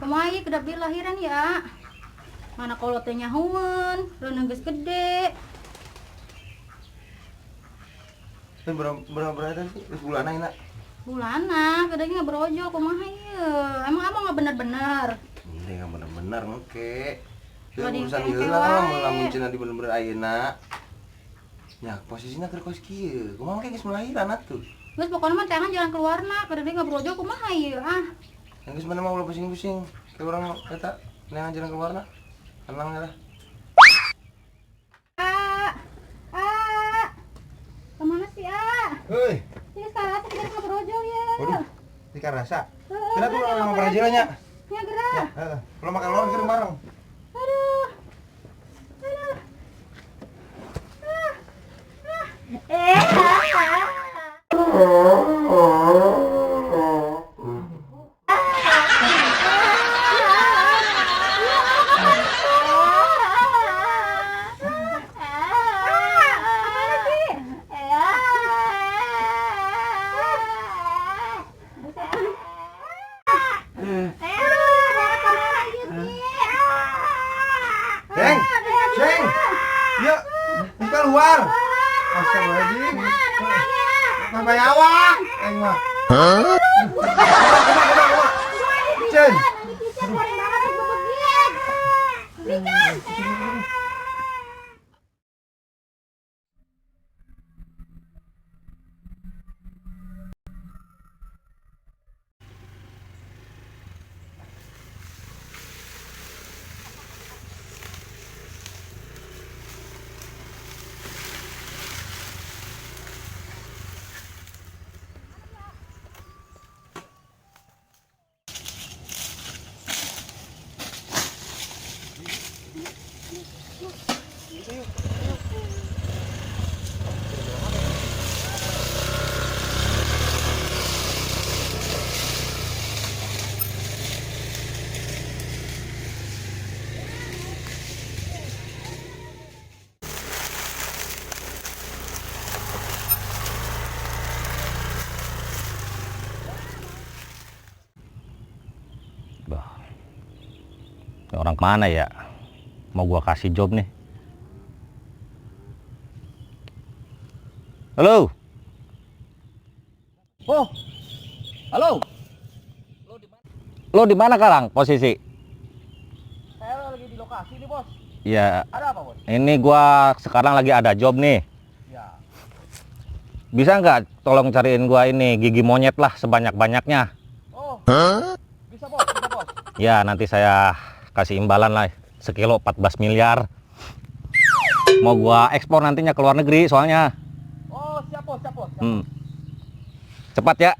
Kumaha ieu kedap dilahiran ya? Mana kolot teh nyahoeun, reuneuh geus gede. Ini berapa berapa sih? Terus bulanan enak. Bulana, gedenya nggak berojol kumaha ieu. Emang abang nggak bener-bener? Ini nggak bener-bener engke. Itu Nggak urusan diengke heula lah, wae. Lamun cenah di bener-bener ayeuna. Ya, posisinya keur kos kieu. Kumaha engke geus melahiran atuh. Geus pokoknya mah tangan jalan keluarna, gedenya nggak berojol kumaha ieu ah. Yang geus mana mah ulah pusing-pusing. Kayak urang eta neangan jalan keluarna. Tenang lah. Ah. Ah. Kemana sih, ah? Hei. Ini sekarang kita nggak berojol ya. Waduh, ini kan rasa. Heeh, Kira tuh gerak, orang ngapain? perajilannya. Ya gerak. Ya, heeh. Kalau makan lor kirim bareng. Aduh. Aduh. Ah. Ah. Ceng, ceng. Ya, ini keluar. Astagfirullahaladzim. Sampai awak. Aing mah. Hah? Kumaha, kumaha, kumaha. Ceng. Bah. Ini orang mana ya? Mau gua kasih job nih. Halo. Oh. Halo. Lo di mana sekarang posisi? Saya lagi di lokasi nih, Bos. Iya. Ada apa, Bos? Ini gua sekarang lagi ada job nih. Ya. Bisa nggak tolong cariin gua ini gigi monyet lah sebanyak-banyaknya? Oh. Hah? Bisa, Bos. Bisa, Bos. Ya, nanti saya kasih imbalan lah sekilo 14 miliar. Mau gua ekspor nantinya ke luar negeri soalnya. Oh, siap, Bos. Siap, Bos. Siap. Cepat ya.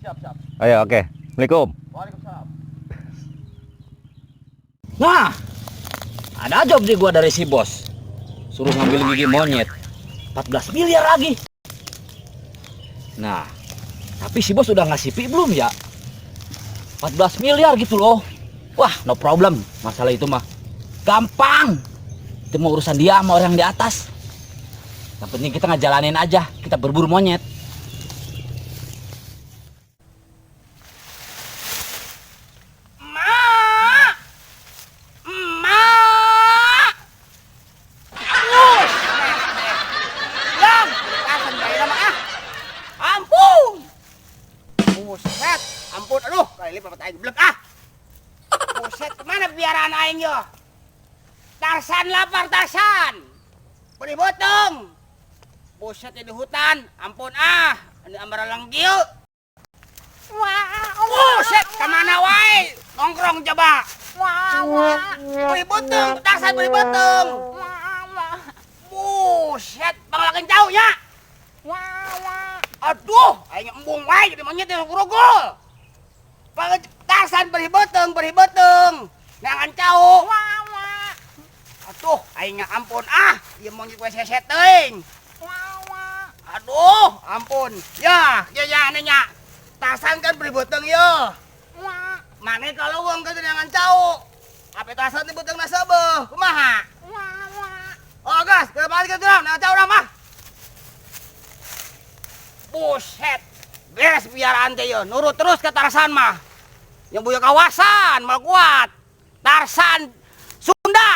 Siap, siap. Ayo, oke. Assalamualaikum. Waalaikumsalam. Nah, ada job di gua dari si bos. Suruh ngambil gigi monyet. 14 miliar lagi. Nah, tapi si bos udah ngasih pi belum ya? 14 miliar gitu loh. Wah, no problem. Masalah itu mah gampang. Itu mau urusan dia sama orang di atas. Yang penting kita ngejalanin aja. Kita berburu monyet. Ampun. Buset, ampun, aduh, kali ini bapak aing geblek ah. Buset, kemana biaraan aing yo? Tarsan lapar Tarsan. Beri botong. Buset di hutan, ampun ah, ini amaralang kieu. Buset, kemana wae? Nongkrong coba. Beri botong, Tarsan beri botong. Buset, panglakeun jauh ya. Aduh, aing embung wae jadi monyet yang grogol. Tarsan beri beteng, beri beteng. Nangan cau. Aduh, aing ampun ah, ieu monyet we seset teuing. Aduh, ampun. Ya, ya ya nya. Tarsan kan beri beteng ye. Mane kalau wong ke nangan cau. Ape Tarsan teh beteng nasabeuh, kumaha? Oh, gas, ke balik ke urang, nangan cau urang mah. Buset, beres biar ante yo, nurut terus ke Tarsan mah. Yang punya kawasan, malah kuat. Tarsan Sunda.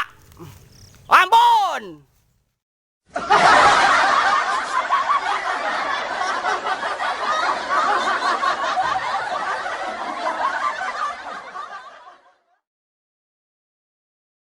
Ambon.